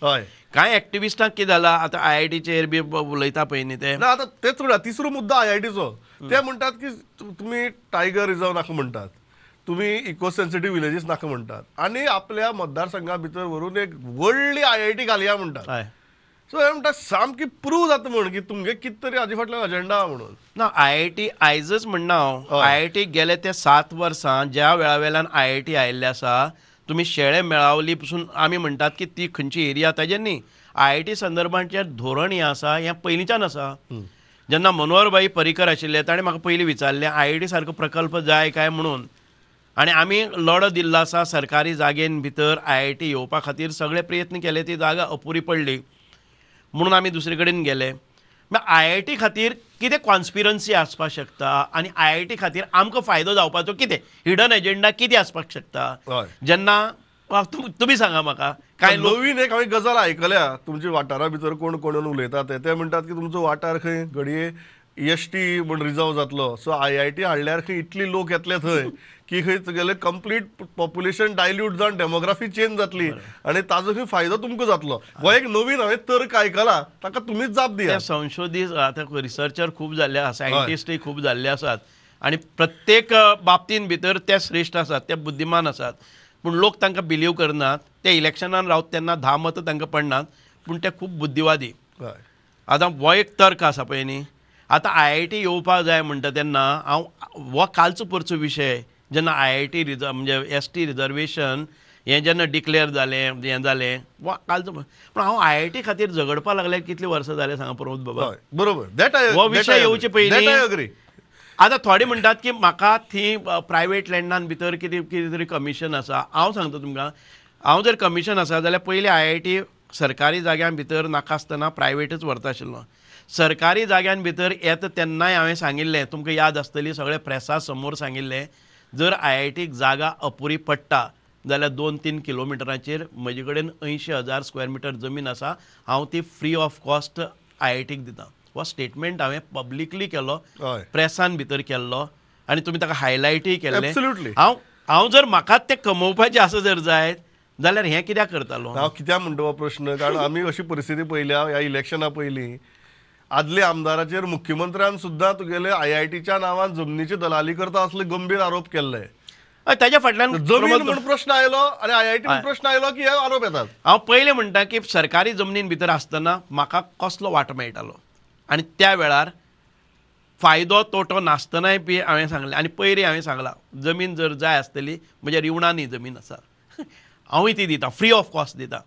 हय, कांय एक्टिविस्टांक कितें जालां आतां आयआयटीचेर बी उलयता पळय न्ही ते. ना आतां तेच म्हणटा तिसरो मुद्दो आयआयटीचो. ते म्हणटात की तुमी टायगर रिजर्व नाका म्हणटात, तुमी इको सेन्सिटीव विलेजीस नाका म्हणटात आनी आपल्या मतदारसंघा भितर व्हरून एक व्हडली आयआयटी घालया म्हणटात. सो हे म्हणटा सामकी प्रूव जाता म्हण की तुमगे कितें तरी हाजे फाटल्यान अजेंडा म्हणून. ना, आयआयटी आयजच म्हणना हांव, आयआयटी गेले ते 7 वर्सां ज्या वेळा वेल्यान आयआयटी आयिल्ले आसा, तुमी शेळे मेळावली पसून आमी म्हणटात की ती खंयची एरिया ताजेर न्ही, आयआयटी संदर्भांचें धोरण हें आसा, हें पयलींच्यान आसा. जेन्ना मनोहरभाई पर्रीकर आशिल्ले ताणें म्हाका पयलीं विचारलें आयआयटी सारको प्रकल्प जाय काय म्हणून, आनी आमी लढो दिल्लो आसा सरकारी जागेन भितर आयआयटी येवपा खातीर सगळे प्रयत्न केले, ती जागा अपुरी पडली म्हणून आमी दुसरे कडेन गेले. मागीर आयआयटी खातीर कितें कॉन्स्पिरन्सी आसपाक शकता आनी आयआयटी खातीर आमकां फायदो जावपाचो कितें हिडन एजेंडा कितें आसपाक शकता जेन्ना तुमी सांगा म्हाका. कांय नवीन एक हांवें गजाल आयकल्या तुमच्या वाठारा भितर कोण कोण उलयता ते म्हणटात की तुमचो वाठार खंय घडये एसटी म्हण रिजर्व जातलो, सो आयआयटी हाडल्यार खंय इतली लोक येतले थंय की खंय तुगेले कंप्लीट पॉप्युलेशन डायल्यूट जावन डेमोग्राफी चेंज जातली आनी ताजो खंय फायदो तुमकां जातलो. हो एक नवीन हांवें तर्क आयकला, ताका तुमीच जाप दिया. संशोधीत आतां रिसर्चर खूब जाल्ले आसा, सायंटिस्टूय खूब जाल्ले आसात आनी प्रत्येक बाबतीन भितर ते श्रेश्ठ आसात, ते बुद्धिमान आसात, पूण लोक तांकां बिलीव करनात. ते इलेक्शनान रावता तेन्ना 10 मतां तांकां पडनात, पूण ते खूब बुद्धिवादी. आतां हो एक तर्क आसा पळय न्ही. आतां आयआयटी येवपाक जाय म्हणटा तेन्ना हांव हो कालचो परचो विशय जेन्ना आयआयटी रिजर्व म्हणजे एसटी रिजर्वेशन हें जेन्ना डिक्लेअर जालें हें जालें वा कालचो, पूण हांव आयआयटी खातीर झगडपाक लागल्यार कितलीं वर्सां जालें सांगा प्रमोद बाबा. बरोबर, हो विशय येवचे पयलीं. आतां थोडे म्हणटात की म्हाका थंय प्रायवेट लँडान भितर कितें कितें तरी कमिशन आसा. हांव सांगता तुमकां, हांव जर कमिशन आसा जाल्यार पयलीं आयआयटी सरकारी जाग्यां भितर नाका आसतना प्रायवेटच व्हरता आशिल्लो. सरकारी जाग्यां भितर येता तेन्नाय हांवें सांगिल्लें, तुमकां याद आसतली, सगळे प्रेसा समोर सांगिल्लें, जर आयआयटीक जागा अपुरी पडटा जाल्यार 2-3 किलोमिटरांचेर म्हजे कडेन 80,000 स्क्वेअर मिटर जमीन आसा, हांव ती फ्री ऑफ कॉस्ट आयआयटीक दितां. हो स्टेटमेंट हांवें पब्लिकली केलो, प्रेसान भितर केल्लो आनी तुमी ताका हायलायटूय केल्लें. हांव हांव जर म्हाका तें कमोवपाचें आसा जर जायत जाल्यार हें कित्याक करतालो हांव? कित्याक म्हणटा हो प्रश्न, कारण आमी अशी परिस्थिती पळयल्या ह्या इलेक्शना पयलीं आदले आमदाराचेर मुख्यमंत्र्यान सुद्दां तुगेले आयआयटीच्या नांवान जमनीची दलाली करता असले गंभीर आरोप केल्ले. ताच्या फाटल्यान जमीन म्हूण प्रश्न आयलो आनी आयआयटी म्हूण प्रश्न आयलो की हे आरोप येतात. हांव पयलें म्हणटा की सरकारी जमनीन भितर आसतना म्हाका कसलो वांटो मेळटालो आनी त्या वेळार फायदो तोटो नासतनाय बी हांवें सांगलें आनी पयलीं हांवें सांगलां जमीन जर जाय आसतली म्हज्या रिवणांनी जमीन आसा हांवूय ती दिता, फ्री ऑफ कॉस्ट दिता.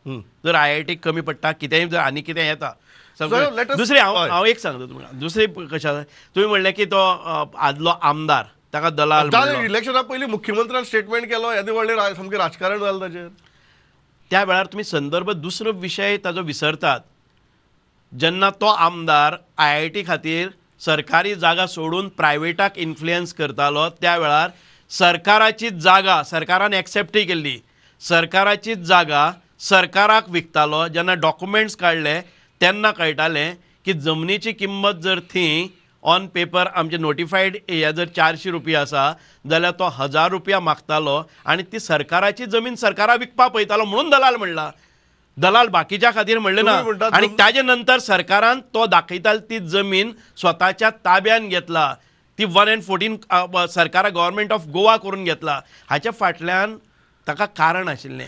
जर आयआयटीक कमी पडटा कितेंय जर आनी कितें येता. दुसरें हांव हांव एक सांगता तुमकां, दुसरें कशें तुवें म्हणलें की तो आदलो आमदार ताका दलाल, इलेक्शना पयलीं मुख्यमंत्र्यान स्टेटमेंट केलो, येदें व्हडलें सामकें राजकारण जालें ताचेर. त्या वेळार तुमी संदर्भ दुसरो विशय ताजो विसरतात. जेन्ना तो आमदार आयआयटी खातीर सरकारी जागा सोडून प्रायवेटाक इन्फ्लुयन्स करतालो त्या वेळार सरकाराची जागा सरकारान एक्सेप्टय केल्ली, सरकाराची जागा सरकाराक विकतालो. जेन्ना डॉक्युमेंट्स काडले तेन्ना कळटालें की जमनीची किंमत जर थंय ऑन पेपर आमचे नोटिफायड हे जर 400 रुपया आसा जाल्यार तो 1000 रुपया मागतालो आनी ती सरकाराची जमीन सरकाराक विकपाक पळयतालो म्हणून दलाल म्हणला. दलाल बाकीच्या खातीर म्हणलें ना. आनी ताजे नंतर सरकारान तो दाखयतालो ती जमीन स्वताच्या ताब्यान घेतला, ती 1 and 14 सरकारा गव्हर्मेंट ऑफ गोवा करून घेतला. हाच्या फाटल्यान ताका कारण आशिल्लें.